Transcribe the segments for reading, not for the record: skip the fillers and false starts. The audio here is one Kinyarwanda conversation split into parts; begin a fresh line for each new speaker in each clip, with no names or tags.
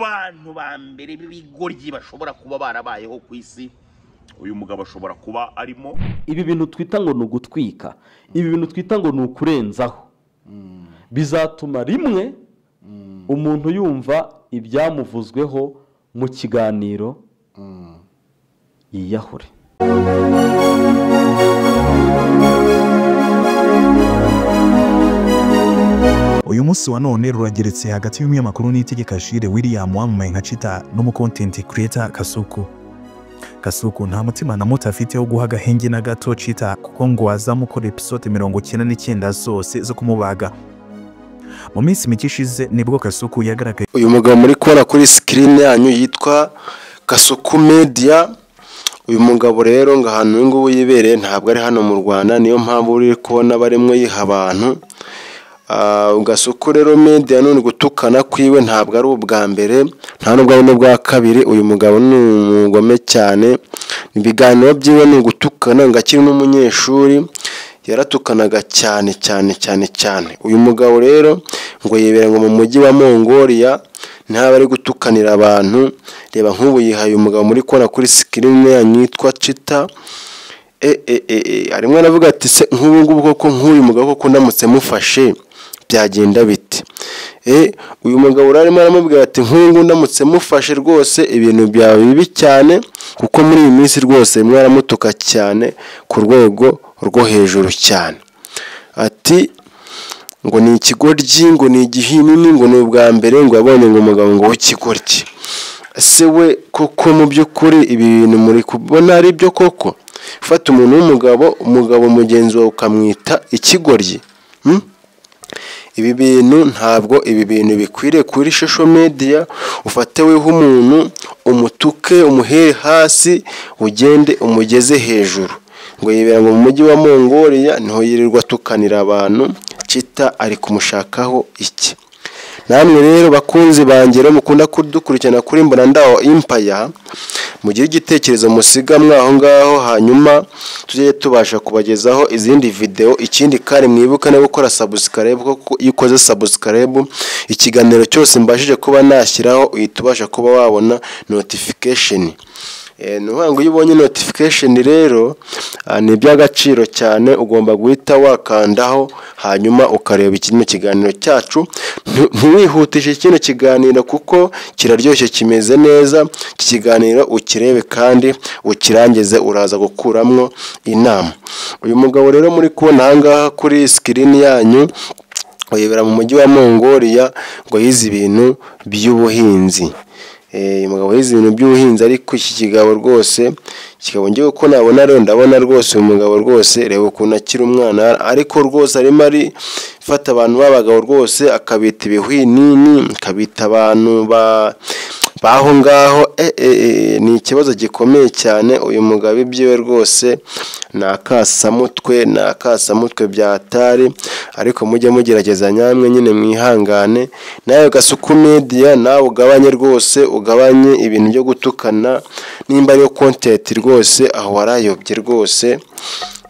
Bantu ba mbere b'ibigoryi bashobora kuba barabayeho ku isi, uyu mugabo ashobora kuba arimo.
Ibi bintu twita ngo ni ugutwika, ibi bintu twita ngo ni ukurenzaho, bizatuma rimwe umuntu yumva ibyamuvuzweho mu kiganiro yiyahure.
Uyu munsi wa none rurageretse hagati y'umunyamakuru Niyitegeka Jules William wamamaye nka Chita n'umu content creator Kasuku. Kasuku nta mutima na muto afite wo guha agahenge na gato Chita, kuko ngo azamukora episode 99 zose zo kumubaga. Mu minsi mike ishize nibwo Kasuku yagaragaye.
Uyu mugabo muri kubona kuri screen yanyu yitwa Kasuku Media. Uyu mugabo rero ngo ahantu uyu nguyu yibereye ntabwo ari hano mu Rwanda, niyo mpamvu uri kubona barimo yiha abantu. Kasuku rero Media none gutukana kwiwe ntabwo ari ubwa mbere, nta nubwo ari n'ubwa kabiri. Uyu mugabo ni umugome cyane, ibiganiro byiwe ni ugutukana, ngo akiri n'umunyeshuri yaratukanaga cyane cyane cyane cyane. Uyu mugabo rero ngo yibera ngo mu mujyi wa Mongolia, ntaba ari gutukanira abantu. Reba nk'ubu yihaye umugabo muri kubona kuri screen yanyu yitwa Chita. Arimo aravuga ati se nk'ubu ngubu koko nk'uyu mugabo koko ndamutse mufashe byagenda bite? Uyu mugabo arimo aramubwira ati nk'ubu ngubu ndamutse mufashe rwose ibintu byawe bibi cyane, kuko muri iyi minsi rwose mwaramutuka cyane ku rwego rwo hejuru cyane. Ati ngo ni ikigoryi, ngo ni igihinini, ngo ni ubwa mbere ngo abonye ngo umugabo ngo w'ikigoryi. Ese we koko mu by'ukuri ibi bintu muri kubona ari byo koko? Fata umuntu w'umugabo, umugabo mugenzi wawe ukamwita ikigoryi. Ibi bintu ntabwo ibi bintu bikwiriye kuri social media. Ufate weho umuntu umutuke, umuhere hasi, ugende umugeze hejuru. Ngo yibera ngo mu mujyi wa Mongolia niho yirirwa atukanira abantu. Chita ari kumushakaho iki? Namwe rero bakunzi banjye rero mukunda kudukurikirana kuri Mbona Ndaho Empire, mugire igitekerezo musiga mwaho ngaho, hanyuma tujye tubasha kubagezaho izindi video. Ikindi kandi mwibuke no gukora subscribe, kuko iyo ukoze subscribe ikiganiro cyose mbashije kuba nashyiraho uhita ubasha kuba wabona notification. Ni ukuvuga ngo iyo ubonye notification rero ni iby'agaciro cyane, ugomba guhita wakandaho hanyuma ukareba kino kiganiro cyacu. Ntiwihutishe kino kiganiro kuko kiraryoshye, kimeze neza. Iki kiganiro ukirebe kandi ukirangize, uraza gukuramwo inama. Uyu mugabo rero muri kubona aha ngaha kuri screen yanyu uyibera mu mujyi wa Mongolia, ngo yize ibintu by'ubuhinzi. Uyu mugabo yize ibintu by'ubuhinzi, ariko iki kigabo rwose, kigabo ngiye uko nabona rero ndabona rwose uyu mugabo rwose, reba ukuntu akiri umwana, ariko rwose arimo arifata abantu b'abagabo rwose akabita ibihwinini, akabita abantu baho ngaho. Ni ikibazo gikomeye cyane. Uyu mugabo ibyiwe rwose ni akasamutwe, ni akasamutwe byatari. Ariko mujye mugerageza nyamwe nyine mwihangane. Nawe Kasuku Media nawe ugabanye rwose, ugabanye ibintu byo gutukana. Nimba ariyo content rwose aho warayobye rwose,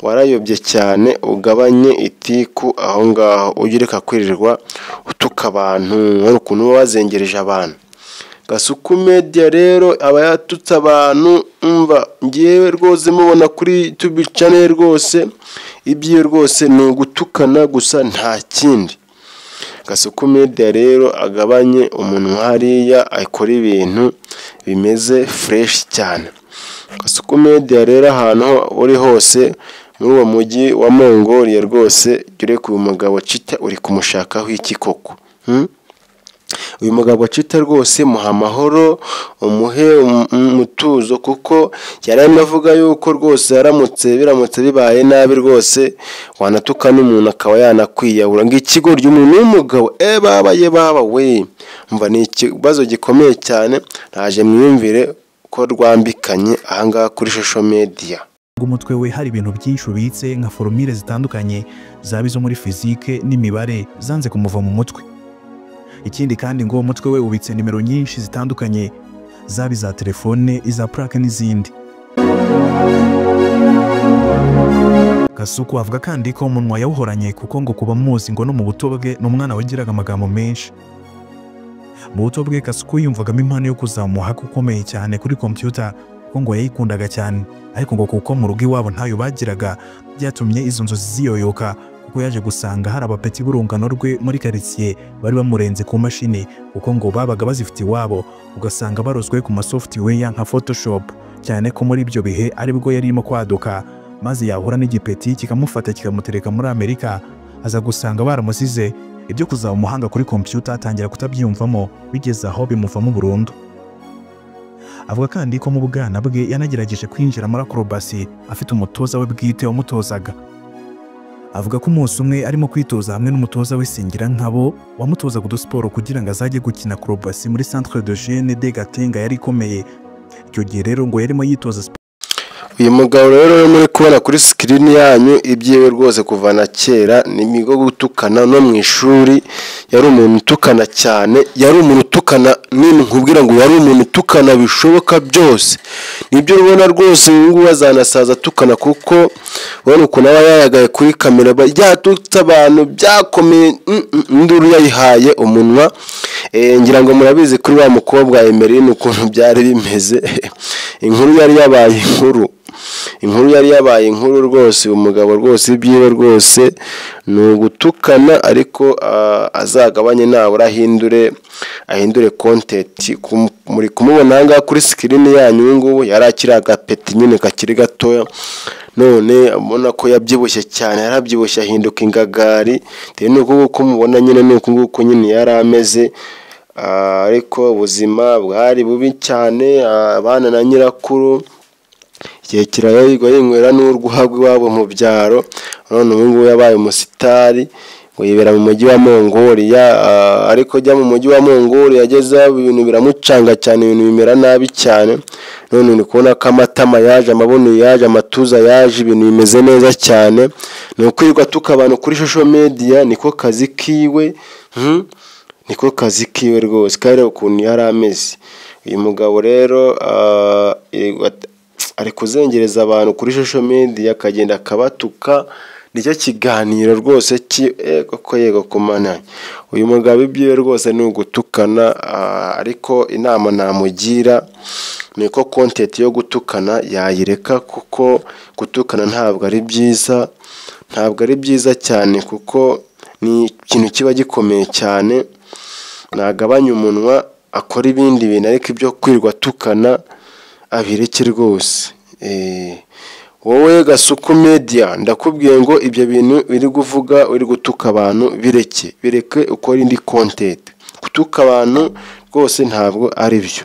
warayobye cyane. Ugabanye itiku aho ngaho, ujye ureka kwirirwa utuka abantu, nk'ukuntu ukuntu uba wazengereje abantu. Kasuku Media rero aba yatutse abantu. Umva ngewe rwose mubona kuri YouTube channel rwose ibyiwe rwose ni ugutukana gusa nta kindi. Kasuku Media rero agabanye umuntu hariya, akora ibintu bimeze fresh cyane. Kasuku Media rero ahantu uri hose muri uwo mujyi wa Mongolia rwose, jya ureka uyu mugabo Chita uri kumushakaho iki koko? Uyu mugabo Chita rwose muha amahoro, umuhe umutuzo, kuko yari arimo avuga yuko rwose yaramutse biramutse bibaye nabi rwose wanatuka n'umuntu akaba yanakwiyahura. Ngo ikigoryi umuntu w'umugabo, baba ye baba we. Umva ni ikibazo gikomeye cyane, naje mwiyumvire ko rwambikanye aha ngaha kuri social media.
Umutwe we hari ibintu byinshi ubitse nka formule zitandukanye zaba izo muri fizike n'imibare zanze kumuva mu mutwe. Ikindi kandi ngo umutwe we ubitse nimero nyinshi zitandukanye zaba iza telefone, iza plaque n'izindi. Kasuku avuga kandi ko umunwa yawuhoranye, kuko ngo kuba muzi ngo no mu buto bwe ni umwana wagiraga amagambo menshi. Mu buto bwe Kasuku yumvagamo impano yo kuzamuha ukomeye cyane kuri computer, kuko ngo yayikundaga cyane, ariko ngo kuko mu rugo iwabo ntayo bagiraga byatumye izo nzozi ziyoyoka, kuko yaje gusanga hari abapeti b'urungano rwe muri karitsiye bari bamurenze ku mashini, kuko ngo babaga bazifite iwabo, ugasanga barozwe ku ma software nka Photoshop, cyane ko muri ibyo bihe aribwo yarimo kwaduka, maze yahura n'igipeti kikamufata kikamutereka muri Amerika, aza gusanga baramusize ibyo kuzaba umuhanga kuri computer atangira kutabyiyumvamo, bigeze aho bimuvamo burundu. Avuga kandi ko mu bwana bwe yanagerageje kwinjira muri acrobacy afite umutoza we bwite wamutozaga. Avuga ko umunsi umwe arimo kwitoza hamwe n'umutoza we Singirankabo wamutozaga udusiporo kugira ngo azajye gukina acrobacy muri Centre de Jeunes de Gatenga yari ikomeye. Icyo gihe rero ngo yarimo yitoza siporo.
Uyu mugabo rero muri kubona kuri screen yanyu ibyiwe rwose kuva na kera ni imigo gutukana, no mu ishuri yari umuntu utukana cyane, yari umuntu utukana, nini nkubwira ngo yari umuntu utukana bishoboka byose. Nibyo ubona rwose uyu nguyu azanasaza atukana, kuko ubona ukuntu aba yayagaye kuri kamera yatutse abantu byakomeye, induru yayihaye umunwa. Ngira ngo murabizi kuri wa mukobwa Emeline ukuntu byari bimeze. Inkuru yari yabaye inkuru, inkuru yari yabaye inkuru rwose. Uyu mugabo rwose ibyiwe rwose ni ugutukana, ariko azagabanye nabura ahindure content. Muri kumubona aha ngaha kuri screen yanyu, uyu ngubu yari akiri agapeti nyine kakiri gatoya, none ubona ko yabyibushye cyane, yarabyibushye ahinduka ingagari. Ni uku nguku mubona nyine, ni uku nguku nyine yari ameze, ariko ubuzima bwari bubi cyane. Abana na nyirakuru igihe kirayigwa yinywera n'urwagwa iwabo mu byaro, none ubu ngubu yabaye umusitari ngo yibera mu mujyi wa Mongolia. Ariko ajya mu mujyi wa Mongolia ageze ibintu biramucanga cyane, ibintu bimera nabi cyane. None uri kubona ko amatama yaje, amabuno yaje, amatuza yaje, ibintu bimeze neza cyane. Ni ukwirirwa atuka abantu kuri social media, niko kazi kiwe, niko kazi kiwe rwose. Kandi ukuntu yari ameze uyu mugabo rero, ari kuzengereza abantu kuri social media, akagenda akabatuka. Nicyo kiganiro rwose koko yego kumana. Uyu mugabo ibyiwe rwose ni ugutukana, ariko inama namugira ni ko content yo gutukana yayireka, kuko gutukana ntabwo ari byiza, ntabwo ari byiza cyane, kuko ni ikintu kiba gikomeye cyane. Nagabanya umunwa akora ibindi bintu, ariko ibyo kwirirwa atukana abireke rwose. Wowe Gasuku Media ndakubwiye ngo ibyo bintu uri kuvuga uri gutuka abantu bireke, bireke ukore indi content. Gutuka abantu rwose ntabwo ari byo.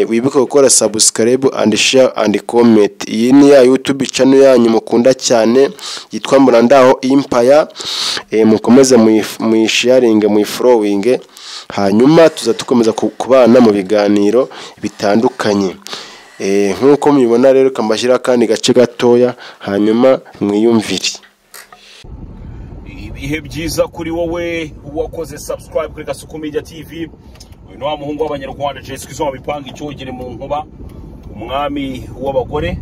Wibuke gukora subscribe and share and comment. Iyi ni ya YouTube channel yanyu mukunda cyane yitwa Murandaho Empire. Mukomeze muyisharinge, muyifollowinge, hanyuma tuzadukomeza kubana mu biganiro bitandukanye. Nkuko mubibona rero kambashyira kandi gace gatoya hanyuma mwiyumvire.
Ibihe byiza kuri wowe wakoze subscribe kuri Gasuku Media TV. Uyu ni wa muhungu w'abanyarwanda Jesu Kristo wabipanga icyogere mu nkuba, umwami w'abagore.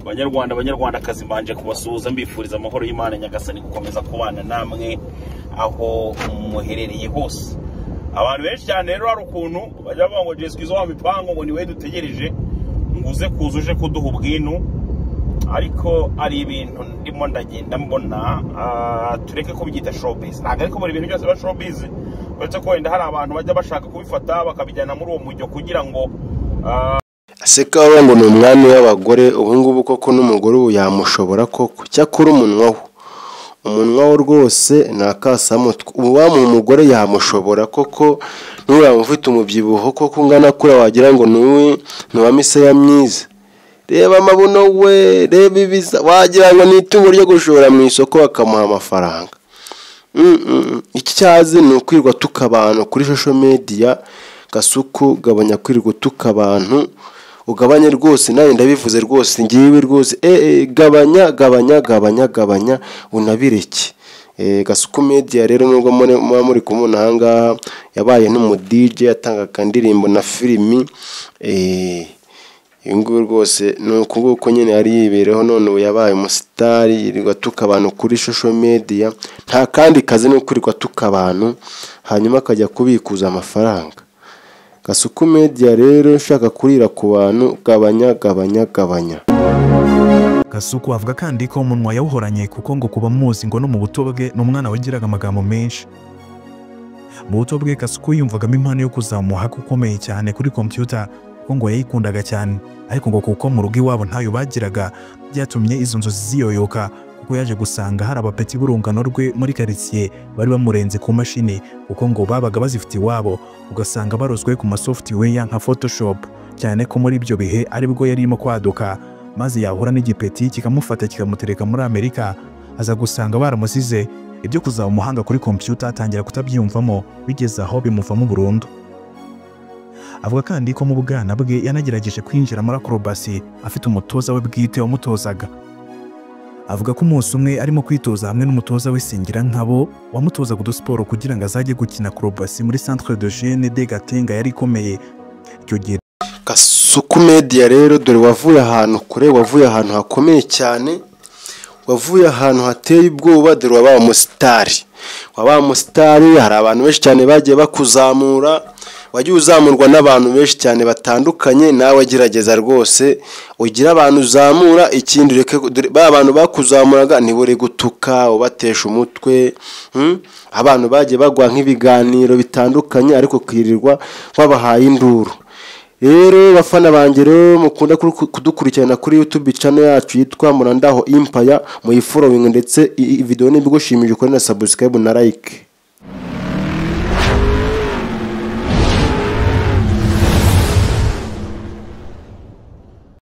Abanyarwanda abanyarwandakazi mbanje kubasuhuza mbifuriza amahoro y'Imana Nyagasani gukomeza kubana namwe aho muherereye hose. Abantu benshi cyane rero hari ukuntu bajya bavuga ngo Jesu Kristo wabipanga ngo ni we dutegereje nguze kuza uje kuduha ubwinu, ariko ari ibintu ndimo ndagenda mbona, tureke kubyita showbiz. Ntabwo ariko buri bintu byose biba showbiz, uretse ko wenda hari abantu bajya bashaka kubifata bakabijyana muri uwo mujyo kugira ngo
Aseka ngo ni umwami w'abagore. Ubu ngubu koko n'umugore ubu yamushobora koko. Cyakora umunwa we rwose ni akasamutwe. Ubu wamuha umugore yamushobora koko, nturaba ufite umubyibuho koko ungana kuriya wagira ngo ni uwa misaya myiza. Reba amabuno we, reba ibiza, wagira ngo ni itungo ryo gushora mu isoko bakamuha amafaranga. Icyazi ni ukwirwa tuka abantu kuri social media. Gasuku gabanya kwirirwa utuka abantu, ugabanye rwose, nawe ndabivuze rwose, ngiwe rwose, gabanya gabanya gabanya gabanya unabireke. Gasuku Media rero nubwo muba muri kumubona aha ngaha, yabaye n'umu DJ, yatangaga indirimbo na filimi. Uyu nguyu rwose ni uku nguku nyine yari yibereho, none ubu yabaye umusitari, yirirwa atuka abantu kuri social media. Nta kandi kazi ni ukwirirwa atuka abantu, hanyuma akajya kubikuza amafaranga. Kasuku Media rero ushaka kurira ku bantu, gabanya gabanya gabanya.
Kasuku avuga kandi ko umunwa yawuhoranye, kuko ngo kuba muzi ngo no mu buto bwe ni umwana wagiraga amagambo menshi. Mu buto bwe Kasuku yumvagamo impano yo kuzamuha ukomeye cyane kuri computer, kuko ngo yayikundaga cyane, ariko ngo kuko mu rugo iwabo ntayo bagiraga byatumye izo nzozi ziyoyoka, kuko yaje gusanga hari abapeti b'urungano rwe muri karitsiye bari bamurenze ku mashini, kuko ngo babaga bazifite iwabo, ugasanga barozwe ku ma software nka Photoshop, cyane ko muri ibyo bihe aribwo yari irimo kwaduka, maze yahura n'igipeti kikamufata kikamutereka muri Amerika, aza gusanga baramusize ibyo kuzaba umuhanga kuri computer atangira kutabyiyumvamo, bigeze aho bimuvamo burundu. Avuga kandi ko mu bwana bwe yanagerageje kwinjira muri acrobacy afite umutoza we bwite wamutozaga. Avuga ko umunsi umwe arimo kwitoza hamwe n'umutoza we Singirankabo wamutozaga udusiporo kugira ngo azajye gukina acrobacy muri Centre de Jeunes de Gatenga yari ikomeye icyo gihe.
Kasuku Media rero dore wavuye ahantu kure, wavuye ahantu hakomeye cyane, wavuye ahantu hateye ubwoba, dore wabaye umusitari, wabaye umusitari. Hari abantu benshi cyane bagiye bakuzamura, wagiye uzamurwa n'abantu benshi cyane batandukanye, nawe gerageza rwose ugira abantu uzamura. Ikindi ureke ba bantu bakuzamuraga ntibure gutuka ubatesha umutwe, abantu bagiye bagwa nk'ibiganiro bitandukanye, ariko kwirirwa wabahaye induru. Rero bafana banjye rero mukunda kudukurikirana kuri YouTube channel yacu yitwa Murandaho Empire, muyifollowing, ndetse video niba igushimije ukore na subscribe na like.